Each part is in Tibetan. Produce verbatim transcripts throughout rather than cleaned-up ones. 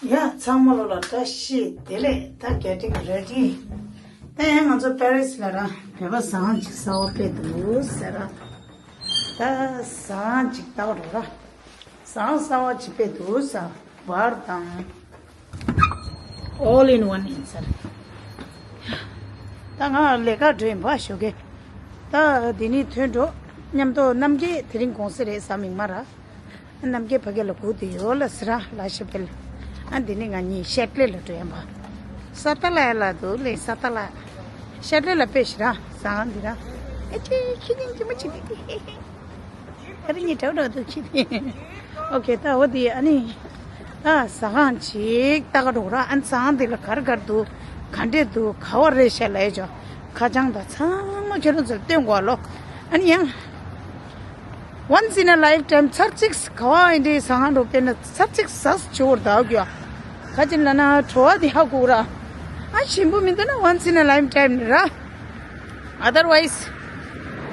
ཡ་ཚང་མ་ལོ་ལ་བཀྲ་ཤིས་བདེ་ལེགས། ད་getting ready། ད་ཡང་ང་ཚོ་པེ་རི་སི་ལ་ར་བོད་པ་ཟ་ཁང་ཅིག་གསར་པ་སྤེལ་འདུག་ཟེར་ར། ད་ཟ་ཁང་ཅིག་ལྟ་བ་འགྲོ་ར། ཟ་ཁང་གསར་པ་ཅིག་སྤེལ་འདུག་ཟེར། བར་དང་all in one ཡིན་ཟེར། ད་ང་ལས་ཀ་འགྲོ་ཡིན་པ་ཞོགས་ཀས། ད་འདི་ནས་ཐོན་འགྲོ། མཉམ་དུ་རྣམ་རྒྱལ་དེ་རིང་གུང་སེང་རེད་ཟ་མིག་དམར་ར། རྣམ་རྒྱལ་ཕ་གི་ལ་སྒུག་བསྡད་ཡོད་ལ་ཟེར་ར། ལ་ཤ་བལ། ཨ་འདི་ནས་ང་གཉིས་ཤེད་ལེ་ལ་འགྲོ་ཡིན་པ། ས་ཏ་ལ་ཡ་ལ་འདུག་ལེ་ས་ཏ་ལ། ཤེད་ལེ་ལ་དཔེ་ཞེ་དྲག་ཟ་ཁང་འདི་ར། ཨེ་ཅེ་ཁྱི་ཉིན་གྱི་མ་ཅིག་དེ། ཨ་རི་ཉི་དྲག་དྲག་འདུག་ཁྱི་དེ། ཨོ་ཁེ་ད་འོ་དེ་ཨ་ནི། ཨ་ཟ་ཁང་ཅིག་ལྟ་ག་འགྲོ་ར། ཨ་ནི་ཟ་ཁང་དེ་ལ་གར་གར་འདུག་ག་འདྲས་འདུག་ག་བ་རེད་ཤ་ལ་ཡ་ཅོ། ཁ་བྱང་དང་ཚང་མ་ཁྱེད་རང་ཚོར་སྟོན་དགོས་ལོ། ཨ་ནི་ཡང་། Once in a lifetime ཚར་གཅིག་ག་བ་ཨིན་འདྲའི་ཟ་ཁང་འགྲོ་དཔེར་ན་ཚར་གཅིག་ཟས་བྱོར་བར་དག་རྒྱུ་ཨ། ག་ཅིག་ལ་ན་བྲོ་བ་དེ་ཧ་གོ་ར། ཨ་ཞིམ་པོ་མི་འདུག་ན་once in a lifetime ར། Otherwise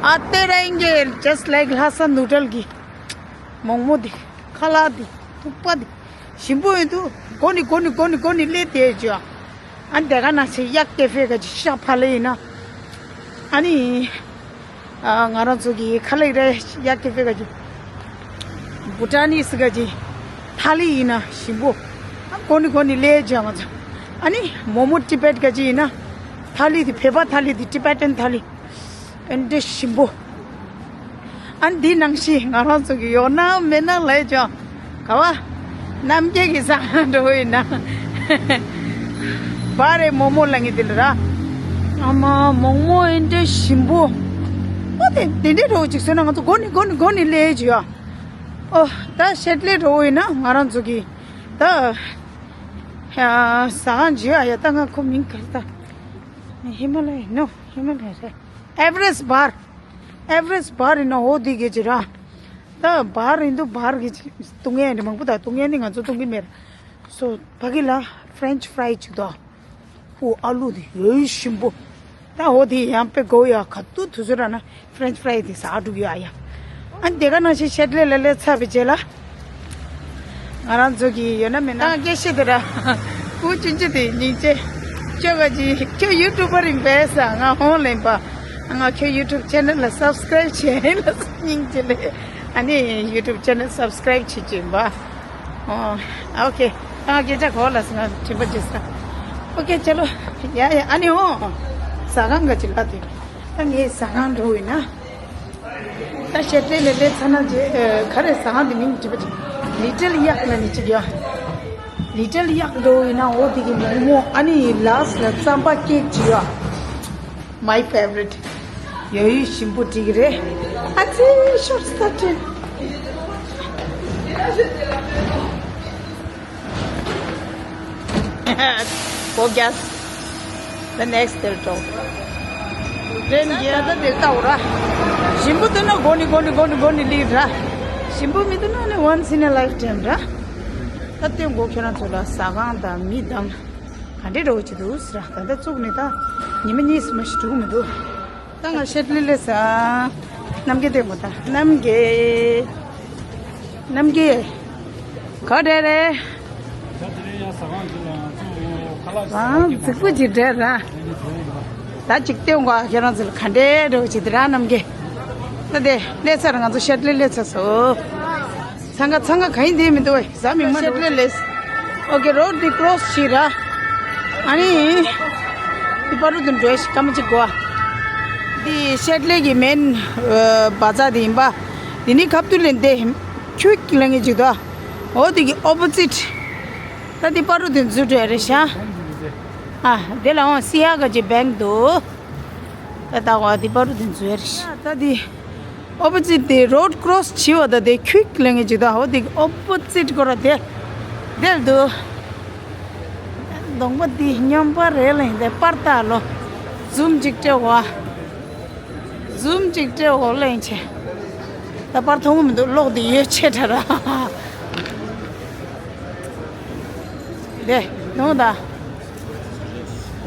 ཨ་སྟེ་ར་ཨིན་གྱི་just like ལྷ་ས་ནུ་ཏྲལ་གྱི་མོག་མོག་དེ་ཁ་ལག་དེ་ཐུག་པ་དེ་ཞིམ་པོ་ཡོད་འདུག་མགོ་ནི་མགོ་ནི་མགོ་ནི་མགོ་ནི་ལས་དེ་བྱོས་ཨ། ཨ་འདི་ག་ན་ཆེ་གཡག་ཀེ་ཧྥེ་ག་ཅིག་ཤ་ཕ་ལེ་ཡིན་ན། ཨ་ནི། ཨ་ང་རང་ཚོ་གི་ཁ་ལག་རེ་གཡག་ཀེ་ཧྥེ་ག་ཅིག་བུ་ཊ་ནི་སི་ག་ཅིག་ཐ་ལི་ཡིན་ན་ཞིམ་པོ། ཨ་གོ་ནི་གོ་ནི་ལས་བྱ་ང་ཚོ། ཨ་ནི་མོ་མོ་ཊི་བེཊ་ག་ཅིག་ཡིན་ན་ཐ་ལི་དེ་བོད་པ་ཐ་ལི་དེ་ཊི་བེ་ཊན་ཐ་ལི། ཨེ་འདྲ་ཞིམ་པོ། ཨ་འདི་ནང་བཞིན་ང་རང་ཚོ་གི་ཡོད་ན་མེད་ན་ལས་ཀྱང་ག་བ། རྣམ་རྒྱལ་གྱི་ཟ་ཁང་འགྲོ་ཡིན་ན། བ་རེ་མོག་མོག་ལ་ངེས་དེ་ལ་ར། ཨ་མ་མོག་མོག་ཨེ་འདྲ་ཞིམ་པོ། ཨོ་དེ་དེ་འདྲའི་འགྲོ་ཅིག་སོང་ན་ང་ཚོ་མགོ་ནི་མགོ་ནི་མགོ་ནི་ལས་ཀྱི་ཡོད། ཨོ་ད་ཤེད་ལེ་འགྲོ་ཡིན་ན་ང་རང་ཚོ་གི་ད། ཟ་ཁང་ཇི་ཨ་ཡ་ད་ང་ཁོ་མིང་ག་རེ་ད། ཧི་མ་ལ་ཡ་ནོ་ཧི་མ་ལ་ཡ་རེད། ཨེ་ཝ་རེ་སི་བར། ཨེ་ཝ་རེ་སི་བར་ཡིན་ན་འོ་དེ་གེ་ཅི་ར། ད་བར་ཡིན་དུ་བར་གེ་ཅི་བཏུང་ཡས་འདྲ་མང་པོ་ད་བཏུང་ཡས་ནི་ང་ཚོ་བཏུང་གི་མེད། སོ་ཕ་གི་ལ་ཕ་རེན་ཆི་ཕ་རའི་ཅིག་དོ། ཧུ་ཨ་ལུ་དེ་ཡོད་ཞིམ་པོ། ད་འོ་དེ་ཡང་དཔེ་གོ་ཡ་ག་དུ་དུ་ཚོད་ར་ན་ཕ་རེན་ཆི་ཕ་རའི་དེ་ཟ་འགྲུག་ཡ་ཡ། ཨ་དེ་ག་ནང་བཞིན་ཤེད་ལེ་ལ་ལས་ཚ་བའི་རྗེས་ལ། ང་རང་ཚོ་གི་ཡོད་ན་མེད་ན་ང་སྐད་བཤད་དེ་ར། ཀུ་ཅུན་ཅུ་དེ་སྙིང་རྗེ། ཁྱོད་ག་ཅི་ཁྱོད་ཡུ་ཊུབ་པར་ཡིན་པས་ས་ང་ཧོང་ལེན་པ། ང་ཁྱོད་ཡུ་ཊུབ་ཆེ་ནལ་ལ་སབ་སི་ཀ་རའིབ་བྱས་ལ་སྙིང་རྗེ་ལེ། ཨ་ནི་ཡུ་ཊུབ་ཆེ་ནལ་སབ་སི་ཀ་རའིབ་བྱེད་ཀྱི་ཡིན་པ། ཨོ་ཨོ་ཁེ། ང་སྐད་ཆ་གོ་ལ་སོང་ང་དྲན་པ་བརྗེད་ས། ཨོ་ཁེ་ཆ་ལོ། ཡ་ཡ་ཨ་ནི་ཧོ། ཟ་ཁང་ག་ཅི་ལ་དེ། ད་ངས་ཟ་ཁང་འགྲོ་ཡིན་ན། ད་ཤེད་ལེ་ལེ་ལེ་ཚ་ན་རྗེས་ག་རེ་ཟ་ཁང་དེ་མིང་དྲིས་པ་ཅིག་ལི་ཊལ་གཡག་ལ་ནི་ཅིག་ཡ། ལི་ཊལ་གཡག་འགྲོ་ཡིན་ན་འོ་དེ་གི་མོག་མོག་ཨ་ནི་ལ་སི་ལ་རྩམ་པ་ཀེག་ཅིག་ཡ། My favorite། ཡོད་ཡོད་ཞིམ་པོ་འགྲིག་གི་རེད། ཨ་ཙི་ཤོར་སྟ་ཅི། Go guess the next turtle. རེད་ཡ་ད་དེ་ལྟ་བུ་ར། ཞིམ་པོ་འདུག་ན་གོ་ནི་གོ་ནི་གོ་ནི་གོ་ནི་ལི་ར། ཞིམ་པོ་མི་འདུག་ན་ནི་once in a lifetime ར། ད་སྟོན་གོ་ཁྱོད་རང་ཚོ་ལ་ཟ་ཁང་དང་མི་དང་། ག་འདྲེ་འགྲོ་གི་འདུག་ཟེར་ད་ལྟ་བཙུགས་ནས་ད་ཉི་མ་གཉིས་སུ་མ་ཞིག་འགྲོ་གི་མི་འདུག་ད་ང་ཤེད་ལི་ལི་ས། རྣམ་རྒྱལ་ལྟོས་མོ་ད་རྣམ་རྒྱལ། རྣམ་རྒྱལ། ག་འདྲེ་རེད། ད་དེ་རིང་ཡང་ཟ་ཁང་འདི་ལ་ང་ཚོ་ཁ་ལག་ཟ་ཨང་ཁང་རྫིག་པོ་ཅིག་འདྲེ་ར། ད་ཅིག་ལྟོས་མོ་ཁྱེད་རང་ཚོ་ལ་ག་འདྲེ་འགྲོ་གི་འདུག་ར་རྣམ་རྒྱལ། ད་དེ་ལི་ལི་ས་ར་ང་ཚོ་ཤེད་ལི་ལི་ལི་ས་སོ། ཚང་ཀ་ཚང་ཀ་ག་ཡིན་དེ་མི་འདུག་ཟ་མི་མ་འགྲོ་ལེ་ལེ། ཨོ་ཁེ་རོ་ཌི་ཀྲོ་སི་བྱེད་ར། ཨ་ནི། འདི་པ་རུ་དུ་འགྲོ་ཞིག་སྐར་མ་གཅིག་གོ། འདི་ཤེད་ལི་གི་མེན་བ་ཛར་དེ་ཡིན་པ། འདི་ནི་ཁབ་ཏུ་ལེན་ཏེ་ཁྱུག་ལེན་གི་འཇུག་ད། འོ་དེ་གི་ཨོ་པོ་ཛིཊ། ད་འདི་པ་རུ་དུ་འཛུལ་འགྲོ་ཡ་རེད་ཤག་ཨ་དེ་ལ་འོང་སི་ཧ་ག་ཅི་བེང་འདུག་ད་ད་བ་འདི་པ་རུ་དུ་འཛུལ་ཡ་རེད་ཤག་ད་འདི། ཨོ་པོ་ཛིཊ་དེ་རོ་ཌི་ཀྲོ་སི་བྱེད་པ་དང་དེ་ཁྱུག་ལེན་གི་ཅིག་དང་འོ་དེ་ཨོ་པོ་ཛིཊ་སྐོར་དེ་དེར་འདུག་གདོང་པ་འདི་སྨྱོན་པ་རེད་ལེན་དེ་པར་ལྟ་ལོ། ཛུམ་ཅིག་སྤྲད་བ། ཛུམ་ཅིག་སྤྲད་འོ་ལེན་ཆེ། ད་པར་མཐོང་གི་མི་འདུག་གློག་འདི་ཡོད་ཆེ་དྲ་ར། དེ་ནོ་ད།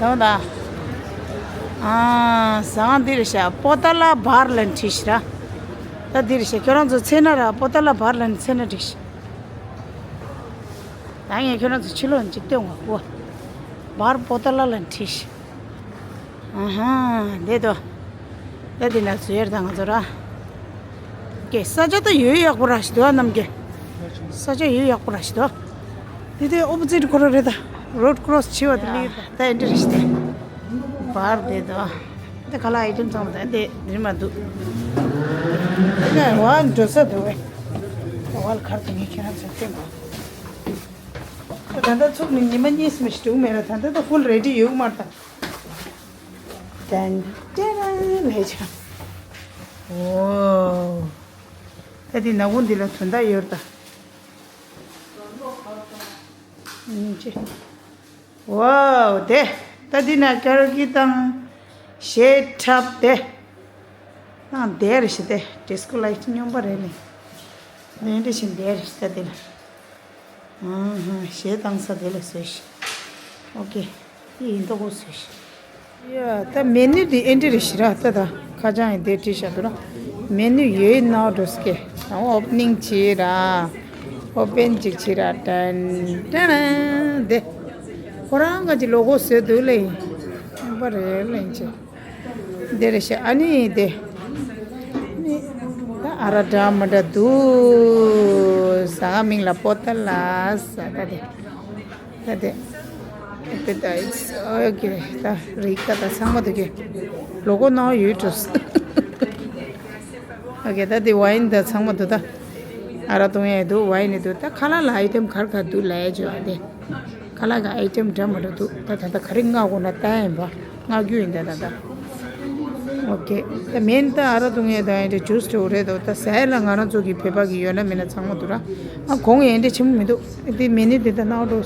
ནོ་ད། ཨ་ཟ་ཁང་འདི་རེད་ཤག་པོ་ཏ་ལ་བར་ལ་ནི་བྲིས་ཤག་ར། ད་འདི་རེད་ཤག་ཁྱོད་རང་ཚོ་ཚེ་ན་ར་པོ་ཏ་ལ་བར་ལ་ནི་ཚེ་ན་བྲིས་ཤག་ད་ངས་ཁྱོད་རང་ཚོ་ཕྱི་ལོགས་ཅིག་སྟོན་དགོས་པོ། བར་པོ་ཏ་ལ་ལ་འཁྲིས། ཨ་ཧ། འདི་དོ། ད་འདི་ན་བཟོས་ཡར་ད་ང་ཚོ་ར། ཀྱེ་ས་ཆ་ད་ཡོད་ཡག་པོ་ར་ཞིག་འདུག་ཨ་རྣམ་རྒྱལ། ས་ཆ་ཡོད་ཡག་པོ་ར་ཞིག་འདུག་འདི་དེ་ཨོ་པོ་ཛིཊ་ཁོ་ར་རེད་ད། རོཌ་ཀྲོ་སི་བྱེད་པ་དེ་ལི་ད་ཨེ་འདྲ་རེད་ཞིག་དེ། བར་འདི་དོ། འདི་ཁ་ལག་ཨའི་ཊེམ་ཚང་མ་ད་འདི་རིན་མ་འདུག་ད་བར་འགྲོ་ས་འདུག་བས། ད་བར་གར་དུ་ངས་ཁྱེད་རང་ཚོ་སྟོན་དགོས། ད་ལྟ་ཚུགས་ནས་ཉི་མ་གཉིས་མ་ཞིག་འགྲོ་གི་མེད་ལ། ད་ལྟ་ད་ཧྥུལ་རེ་ཌི་ཡོད་མ་རེད་ད། ཏན་ཏན་ལས་ཆ། ཨོ། ད་འདི་ནག་པོ་འདི་ལ་དོན་དག་ཡོད་རེད་ད། ཨིན་ཅི། ཝའོ་དེ། ད་འདི་ན་ཀ་ར་ཀི་དང་གཞས་འཁྲབ་དེ། ནང་དེ་རེ་ཞིག་དེ་ཌི་སི་ཀོ་ལའིཊ་སྨྱོན་པ་རེད་ནི། ནས་འདྲ་ཞིག་དེ་རེ་ཞིག་ད་འདི་ལ། ཨང་ཧ། གཞས་བཏང་ས་དེ་ལ་བཟོས་ཤིག་ཨོ་ཀེ། དེ་ཡིན་མདོག་པོ་བཟོས་ཤིག་ཡ་ད་མེ་ནུ་དེ་ཨེ་འདྲ་རེ་ཞིག་ར་ད་ད་ཁ་བྱང་ཡིན་དེ་བྲིས་བཞག་འདུག་ར། མེ་ནུ་ཡོད་ནའོ་འགྲོ་སི་ཀེ། ཨོ་པ་ནིང་བྱེད་ར། ཨོ་པེན་ཅིག་བྱེད་ར། ཏན་ཏན་དེ། ཁོ་རང་ག་ཅིག་ལོ་གོ་བཟོས་འདུག་ལེ། ཨ་པ་རེད་ལེ་ཅེ། འདི་རེད་ཤག་ཨ་ནི་དེ། ནི། ད་ཨ་ར་འདྲ་མ་འདྲ་འདུག་ཟ་ག་མིང་ལ་པོ་ཏ་ལ་ཟ་ད་དེ། ད་དེ། ཨེ་པེ་ཏའི་ཟར་ཨོ་ཀེ། ད་རིགས་ད་ད་ཚང་མ་འདུག་གི་ལོ་གོ་ནང་ཡོད་འགྲོ། ཨོ་ཀེ། ད་དེ་ཝའིན་ད་ཚང་མ་འདུག་ད། ཨ་ར་བཏུང་ཡས་འདུག་ཝའིན་ནི་འདུག་ད་ཁ་ལག་ལ་ཨའི་ཊེམ་ག་རེ་ག་རེ་འདུག་ལབ་ཡས་བྱོས་ཨ་དེ། ཁ་ལག་གི་ཨའི་ཊེམ་འདྲ་མི་འདྲ་འདུག་ད་ད་ལྟ་ག་རེ་མངགས་དགོས་ན་ལྟ་ཡིན་པ། མངགས་རྒྱུ་ཡིན་ད་ད་ལྟ། ཨོ་ཀེ། ད་མེན་ད་ཨ་ར་བཏུང་ཡས་དང་ཨེ་འདྲ་ཇུས་འདྲ་བོ་རེད་འདུག་ད་ཟས་ལ་ང་རང་ཚོ་གི་བོད་པ་གི་ཡོད་ན་མེད་ན་ཚང་མ་འདུག་ར། ཨ་གོང་ཡས་འདྲ་ཆེན་པོ་མི་འདུག་དེ་མེ་ནུ་དེ་ད་ནའོ་འགྲོ།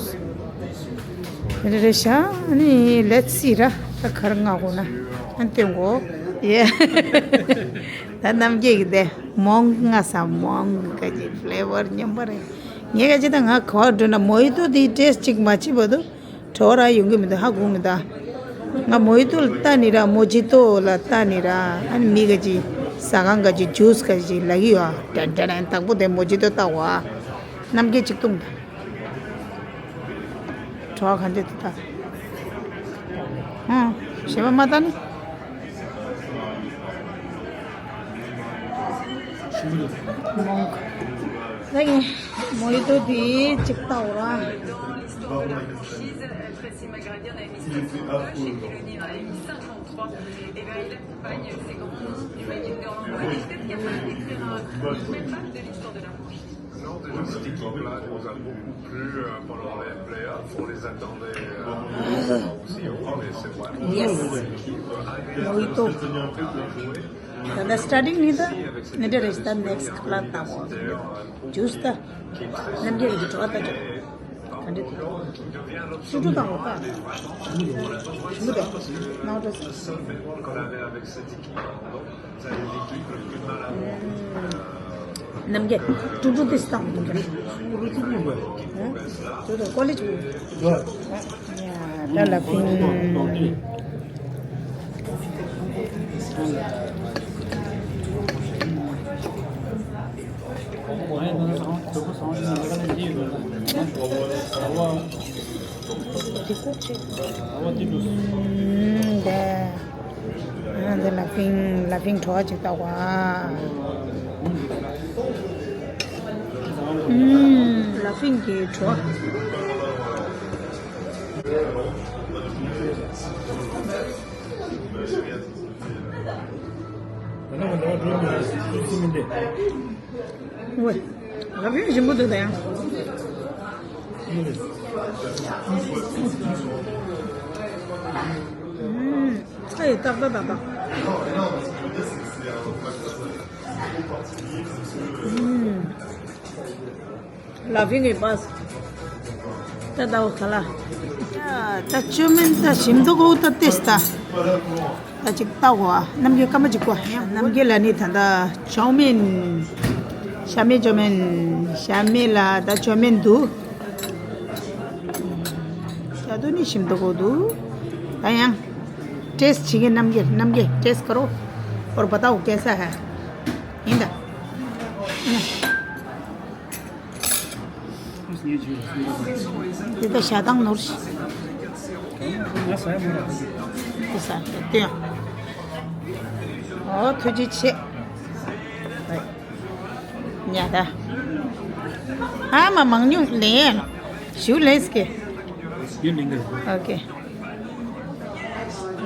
དེ་འདྲ་རེད་ཤག་ཨ་ནི་ལེཊ་སི་ར། ད་ག་རེ་མངགས་དགོས་ན་ཨ་སྟོན་གོ་ཡེ། ད་རྣམ་རྒྱལ་གི་དེ་མོང་ང་ས་མོང་ག་ཅིག་ཕི་ལེ་ཝར་སྨྱོན་པ་རེད། ངས་ག་ཅིག་ད་ང་ག་བ་འགྲོ་ན་མོ་ཧི་ཏོ་དེ་ཊེ་སི་ཊི་ཅིག་མ་བྱེད་བར་དུ། བྲོ་བ་ར་ཡོང་གི་མི་འདུག་ཧ་གོ་མི་འདུག་ང་མོ་ཧི་ཏོ་ལ་ལྟ་ནི་ར་མོ་ཇི་ཏོ་ལ་ལྟ་ནི་ར། ཨ་ནི་མི་ག་ཅིག་ཟ་ཁང་ག་ཅིག་ཇུས་ག་ཅིག་ལབ་ཀྱི་ཡོད། དྲན་དྲན་དང་པོ་དེ་མོ་ཇི་ཏོ་ལྟ་བ། རྣམ་རྒྱལ་ཅིག་བཏུང་ད། བྲོ་བ་ག་འདྲ་འདུག་ད། ཧུང་། གཞན་པ་མ་ལྟ་ནི། མོང་། ད་ངས་མོ་ཧི་ཏོ་དེ་ཅིག་ལྟ་འོ་ར། Non, de cette équipe-là, on nous a beaucoup plu euh, pendant les playoffs. On les attendait euh, aussi haut, mais c'est vrai. Yes. Mojito. ད་ལྟ་སི་ཊར་ཊིང་ནི་ད་ནི་འདྲ་རེད། ད་ནེག་སི་ཊི་ལ་ད་འོ་ཇུས་ད་རྣམ་རྒྱལ་གྱི་བྲོ་བ་ད་ཅོ་ག་འདྲ་འདུག་སུ་ཊུ་ད་འོ་ད་ཞུ་མི་འདུག་ནའོ་ད། རྣམ་རྒྱལ་ཀྲུག་ཀྲུག་ཏི་སྟངས་འདུག་ག་ཏུ་ཏུ་ཀོ་ལེ་ཇི་བུ། ཡ་ད་ལ་ཕིང་། འདི་ལ་ཕིང་ལ་ཕིང་བྲོ་བ་ཅིག་ལྟ་བ། ལ་ཕིང་གི་བྲོ་བ། ཝེ། ལ་ཕིང་ཞིམ་པོ་འདུག་ད་ཡང་། ཨ་ཡེ་ཏག་ཏག་ཏག་ཏག་ལ་ཕིང་གི་པཱས། ད་ལྟ་བ་ག་ལ། ད་ཅོ་མིན་ད་ཞིམ་མདོག་གོ་ད་ཏེས་ད། ད་ཅིག་ལྟ་གོ་ཨ། རྣམ་རྒྱལ་སྐར་མ་ཅིག་གོ་ཡང་རྣམ་རྒྱལ་ལ་ནི་ད་ད་ཅོ་མིན། ཤ་མེད་ཅོ་མིན། ཤ་མེད་ལ་ད་ཅོ་མིན་འདུག་ད་དུ་ནི་ཞིམ་མདོག་གོ་འདུག་ད་ཡང་ཏེས་ཅིག་གི་རྣམ་རྒྱལ་རྣམ་རྒྱལ་ཏེས་ཀ་རོ། ཨོར་བ་ད་འོ་ཀེ་ས་ཧ། ཡིན་ད། འདི་ད་ཞག་དང་ནོར་ཞིག་འདི་ཟ་དེ་ཡང་། ཨོ་ཐུགས་རྗེ་ཆེ། ཉ་ད། ཨ་མ་མང་ཉུང་ལེན། ཞུ་ལེས་ཀེ། ཨོ་ཀེ།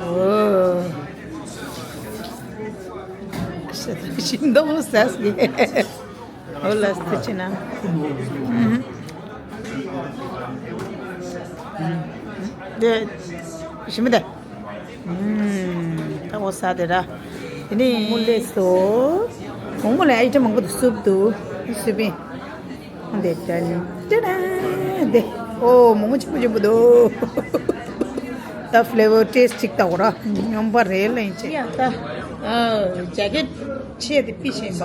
ཨོ། ཞིམ་མདོག་ཟ་སྐེ། ཨོ་ལ་སྟེ་ཅི་ན། དེ་ཞིམ་མི་དེ། ད་ཨོ་ས་དེ་ར། དེ་ནི་མོ་ལེ་སོ། མོག་མོག་ལ་ཨའི་ཊེམ་མང་པོ་འདུག་སུབ་འདུག་སུབ་པིན། དེ་ཅན། ཏེ་ན། དེ། ཨོ་མོག་མོག་ཆེན་པོ་ཆེན་པོ་འདུག་ད་ཕི་ལེ་བར་ཊེས་ཊི་ཅིག་ལྟ་འོ་ར། སྙོམས་པ་རེད་ལེན་ཅེ། ཡ་ད། ཨ་ཇེ་ཀེ་ཊི་ཆེ་དེ་པི་ཤེན་པ།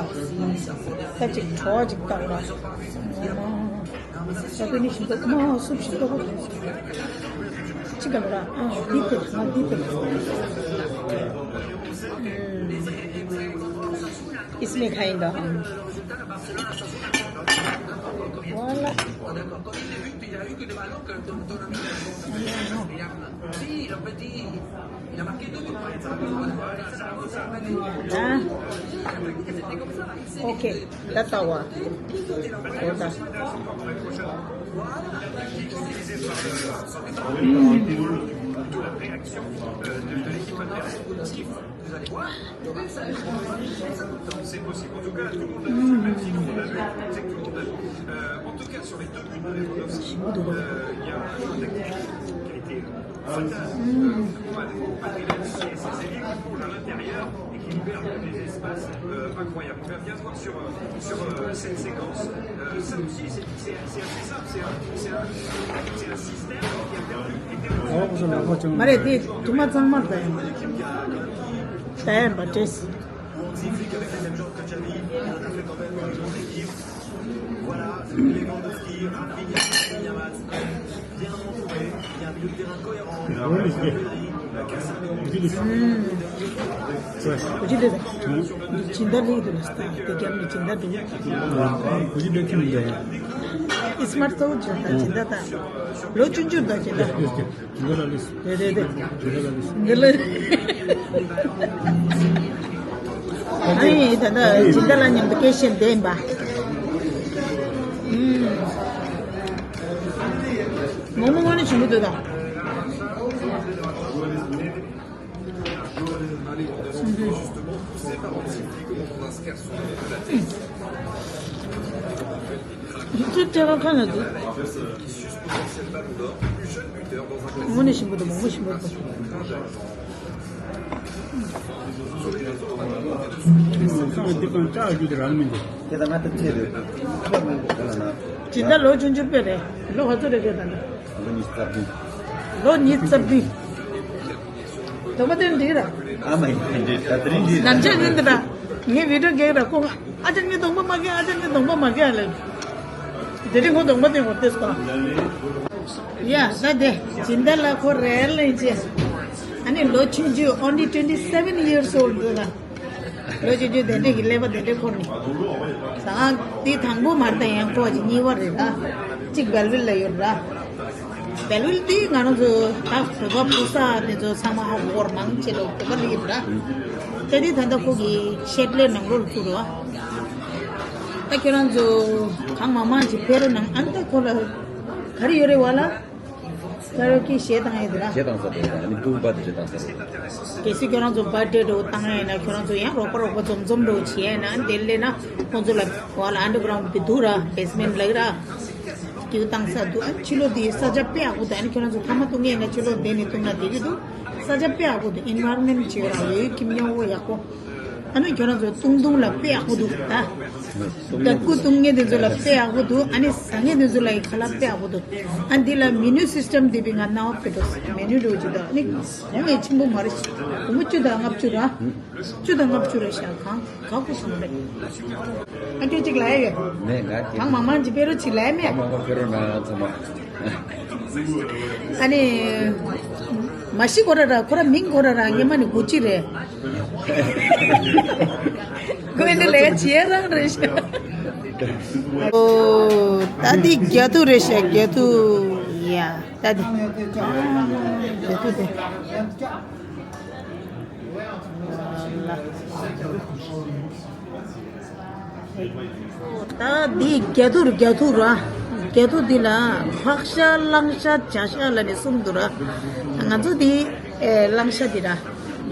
ད་ཅིག་བྲོ་ཅིག་ལྟ་འོ་ར། ས་ཀུན་ནི་ཞིམ་ཏོག་མ་སུབ་ཞིམ་ཏོག་པོ། ཅི་ག་ལ་ར། ཨ་འདི་དེ་ང་འདི་དེ། इसमें खाएंगे हम। Voilà. ཨ། ཨོ་ཁེ། ད་ལྟ་བ། འོ་ད། མ་རེད་དེ་དུ་མ་གཙང་མ་ད་ཡིན། ད་ཡིན་པ་ཏེས། ཨིས་མར་ཏོ་ཇོ་ད་ཇི་འདྲ་ད། ལོ་ཆུང་ཆུང་ད་ཇི་འདྲ། རེད་རེད་རེད། འདི་ལ་ཨ་ནི་ད་ད་ཇི་འདྲ་ལ་མཉམ་དུ་སྐད་བཤད་བསྡད་ཡིན་པ། ཨུམ། མོག་མོག་ནི་ཆུང་ཆུང་འདུག་ད། ཚུར་ལྟ་བ་ཁ་ན་འདུག་དངོས་གནས་ཞིམ་པོ་འདུག་མོག་མོག་ཞིམ་པོ་འདུག་ཁྱེད་ད་ང་ད་ཆེ་རེད། ཁྱེད་མིན་འདུག་ག་ལ་ན། ཇི་འདྲ་ལོ་ཆུང་ཆུང་དཔེ་རེད། ལོ་ག་ཚོད་རེད་ཁྱེད་ད་ལོ། ལོ་ཉི་ཤུ་རྩ་བདུན། ལོ་ཉི་ཤུ་རྩ་བདུན། གདོང་པ་སྟོན་འདི་ར། ཨ་མ་ཡིན་འདི་ད་དེ་རིང་འདི། ནམ་ཆགས་ཡིན་འདི་ར། ངའི་བི་ཌིའོ་རྒྱག་ར་ཁོ། ཨ་ཅག་ངའི་གདོང་པ་མ་རྒྱག་ཨ་ཅག་ངའི་གདོང་པ་མ་རྒྱག་ལབ། དེ་རིང་ཁོ་གདོང་པ་སྟོན་འོ་ཏེས་པ། ཡ་ད་དེ་ཇི་འདྲ་ལ་ཁོ་རེད་ལེན་ཅེ། ཨ་ནི་ལོ་ཆུང་ཆུང་only twenty seven years old འདི་ལ། ལོ་ཆུང་ཆུང་དེ་འདྲས་ཀྱི་ཀླད་པ་དེ་འདྲས་འཁོར་ནས། ཟ་ཁང་དེ་དང་པོ་མ་རེད་ད་ཡང་ཁོ་གཅིག་གཉིས་པ་རེད་ད། གཅིག་བེལ་ཝིལ་ལ་ཡོད་ར། བེལ་ཝིལ་དེ་ང་རང་ཚོ་ད་བོད་པ་ཕོ་གསར་དེ་ཚོ་ཚང་མ་ཧ་གོ་བར་མང་ཆེ་ལོ་བོད་པ་ལ་ཡོད་ར། དེ་དེ་ད་ལྟ་ཁོ་གི་ཤེད་ལས་ནང་ལོགས་ལ་བཙུགས་ར། ད་ཁྱོད་རང་ཚོ་གང་མང་མང་ཅིག་ཕེབས་རོགས་གནང་ཨ་ནི་ད་ཁོ་ལ་ག་རེ་ཡོད་རེད་བ་ལ། ཀ་ར་ཨོ་ཀེ་གཞས་བཏང་ཡས་དེ་ར། གཞས་བཏང་ས་དེ་ར་ནི་ཕྲུ་གུ་པར་ཊི་ཌེ་བཏང་ས་རེད། གལ་སྲིད་ཁྱོད་རང་ཚོ་པར་ཊི་ཌེ་འགྲོ་བཏང་ཡས་ན་ཁྱོད་རང་ཚོ་ཡང་རོགས་པ་རོགས་པ་འཛོམས་འཛོམས་འགྲོ་བྱས་ན་དེ་ལས་ན་ཁོང་ཚོ་ལ་བ་ལ་ཨན་ཌར་གྷ་རའུན་ཌི་དེ་འདུག་ར་བེ་སི་མེན་ཊི་ལབ་ར། དེ་བཏང་ས་འདུག་ཨ་ཕྱི་ལོགས་དེ་ས་ཆ་དཔེ་ཡག་པོ་འདུག་ཨ་ནི་ཁྱོད་རང་ཚོ་ཐ་མག་འཐུང་ཡས་ན་ཕྱི་ལོགས་དེ་ནས་འཐུང་ན་དེ་གི་འདུག་ས་ཆ་དཔེ་ཡག་པོ་འདུག་ཨེན་ཝའི་རོན་མེན་ཊི་བྱས་ར་ཡོད་ཁྱིམ་སྙོམས་པོ་ཡག་པོ། ཨ་ནི་ཁྱོད་རང་ཚོ་བཏུང་བཏུང་ལ་དཔེ་ཡག་པོ་འདུག་ད། ལྡབ་གུ་བཏུང་མཁན་དེ་ཚོ་ལ་དཔེ་ཡག་པོ་འདུག་ཨ་ནི་ཟ་མཁན་དེ་ཚོ་ལ་ཡི་ཁ་ལག་དཔེ་ཡག་པོ་འདུག་ཨ་འདི་ལ་མེ་ནུ་སིས་ཊེམ་དེ་བི་ང་ནའོ་ཕེ་ཏོ་མེ་ནུ་འགྲོ་རྒྱུ་དང་ཨ་ནི་གོང་ཡང་ཆེན་པོ་མ་རེད། སྒོར་མོ་བཅུ་དང་ལྔ་བཅུ་ར། བཅུ་དང་ལྔ་བཅུ་ར་ཤག་གང་ག་གོ་སོང་རེད། ཨ་ཁྱོད་ཅིག་ལ་ཡ་ཡོད། ནས་ང་གང་མང་མང་ཅིག་ཕེབས་རོགས་ཅིག་ལ་ཡ་མེད། མང་མང་ཕེབས་རོགས་གནང་ཚང་མ། ཨ་ནི། མ་གཞི་ཁོ་ར་ར་ཁོ་ར་མིང་ཁོ་ར་ར་ངེས་མ་ནི་གུ་ཅི་རེད། ཁོ་ཨེ་འདྲ་ལས་ཀ་བྱེད་རང་རེད་ཤག་ཨོ། ད་འདི་རྒྱ་ཐུག་རེད་ཤག་རྒྱ་ཐུག་ཡ། ད་འདི་རྒྱ་ཐུག་དེ། ད་འདི་རྒྱ་ཐུག་རྒྱ་ཐུག་ར། རྒྱ་ཐུག་འདི་ལ་ཕག་ཤ་གླང་ཤ་བྱ་ཤ་ལ་ནི་གསུམ་འདུག་ར། ང་ཚོ་འདི་ཨེ་གླང་ཤ་འདི་ར།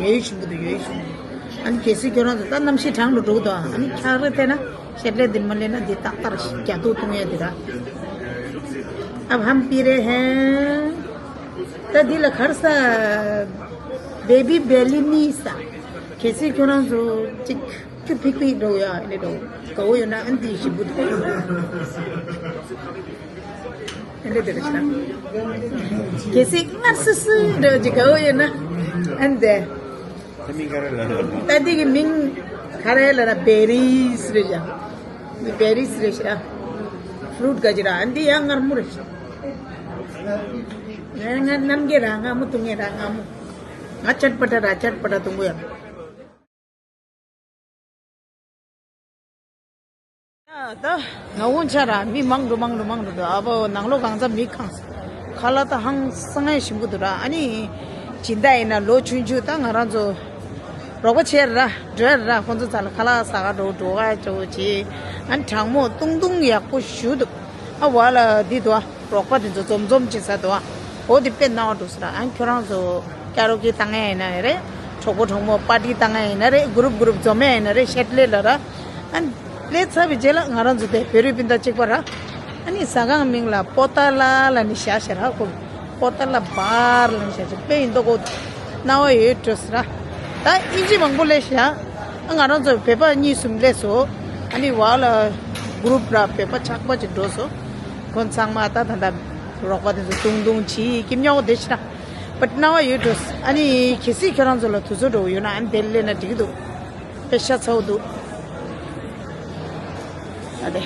ཡོད་ཞིམ་པོ་འདུག་ཡོད་ཞིམ་པོ་འདུག་ཨ་ནི་གལ་སྲིད་ཁྱོད་རང་ཚོ་ད་གནམ་གཤིས་གྲང་རུ་འགྲོ་གི་འདུག་ཨ་ནི་འཁྱག་རེ་ཐེབས་ན། ཤེད་ལས་འདི་མ་ལས་ན་འདི་ཏག་ཏག་རྒྱ་ཐུག་བཏུང་ཡ་འདི་ར། ཨབ་ཧམ་པི་རེ་ཧེ། ད་འདི་ལ་གར་ས་བེ་བི་བེ་ལི་ནི་ས། གལ་སྲིད་ཁྱོད་རང་ཚོ་གཅིག་ཁྱུ་ཕིག་ཕིག་འགྲོ་ཡ་ཨ་ནི་འགྲོ་དགའ་བོ་ཡོད་ན་ཨ་ནི་འདི་ཞིམ་པོ་འདུག་ཨ་ནི་འདི་རེད་ཤག་གལ་སྲིད་མངར་སི་སི་འགྲོ་གཅིག་དགའ་བོ་ཡོད་ན་ཨ་ནི་འདི། ད་འདི་གི་མིང་ག་རེ་ལབ་ན་བེ་རིས་རེད་ཤག་འདི་བེ་རིས་རེད་ཤག་ཕྲུ་རུཊ་ག་ཅི་ར་ཨ་འདི་ཡང་མངར་མོ་རེད་ཤག་ང་ང་རྣམ་རྒྱལ་ར་མངར་མོ་འཐུང་ངེས་ར་མངར་མོ། ང་ཆད་པ་ཏྲ་ར་ཆད་པ་ཏྲ་འཐུང་གོ་ཡ། ད་ང་འོང་ཆ་ར་མི་མང་འགྲོ་མང་འགྲོ་མང་འགྲོ་འདུག་ཨ་བོ་ནང་ལོགས་གང་ཚ་མི་གང་ས། ཁ་ལག་ད་ཧང་སང་ཡ་ཞིམ་པོ་འདུག་ར། ཨ་ནི་སྦྱིན་བདག་ཡིན་ན་ལོ་ཆུང་ཆུང་ད་ང་རང་ཚོ་རོགས་པ་བྱས་ར་འགྲོ་ཡ་ར། ཁོང་ཚོ་ཚ་ལ་ཁ་ལག་ཟ་ག་འགྲོ་འགྲོ་ག་ཅོ་བྱེད། ཨ་ནི་གྲང་མོ་ཏུང་ཏུང་ཡག་པོ་ཞུ་འདུག་ཨ་བ་ལ་འདི་འདུག་ཨ། རོགས་པ་དེ་ཚོ་འཛོམས་འཛོམས་ཅིག་ཟ་འདུག་ཨ། འོ་དེ་དཔེ་སྣང་བ་འགྲོ་ས་ར། ཨ་ཁྱོད་རང་ཚོ་ཀ་རོ་ཀེ་བཏང་ཡ་ཡིན་ན་ཡ་རེད། གྲོགས་པོ་གྲོགས་མོ་པར་ཊི་བཏང་ཡ་ཡིན་ན་རེད། གུ་རུབ་གུ་རུབ་འཛོམས་ཡ་ཡིན་ན་རེད། ཤེད་ལས་ལ་ར། ཨ་ལས་ཚར་བའི་རྗེས་ལ་ང་རང་ཚོ་དེ་བོད་རིགས་སྤུན་ཟླ་གཅིག་པ་ར། ཨ་ནི་ཟ་ཁང་མིང་ལ་པོ་ཏ་ལ་ལ་ནི་བཞག་ཤག་ར་ཁོ། པོ་ཏ་ལ་བར་ལ་ནི་བཞག་ཤག་དཔེ་ཡིན་མདོག་གོ། སྣང་བ་ཡོད་འགྲོ་ས་ར། ད་ཨིན་ཇི་མང་པོ་ལས་ཤག་ཨ་ང་རང་ཚོ་བོད་པ་གཉིས་གསུམ་སླེབས་སོང་། ཨ་ནི་བ་ལ་གུ་རུབ་ར་བོད་པ་ཆགས་པ་ཅིག་འགྲོ་སོང་། ཁོང་ཚང་མ་ད་ད་ད་རོགས་པ་དེ་ཚོ་ཏུང་ཏུང་བྱེད་ཀྱི་སྨྱོ་བོ་དེ་ཤི་ར། བཊ་སྣང་བ་ཡོད་འགྲོ། ཨ་ནི་གལ་སྲིད་ཁྱོད་རང་ཚོ་ལ་དུས་ཚོད་འགྲོ་བོ་ཡོད་ན་ཨ་ནི་དེ་སླེབས་ན་འགྲིག་གི་འདུག་དཔེ་ཤ་ཚ་བོ་འདུག་ཨ་དེ།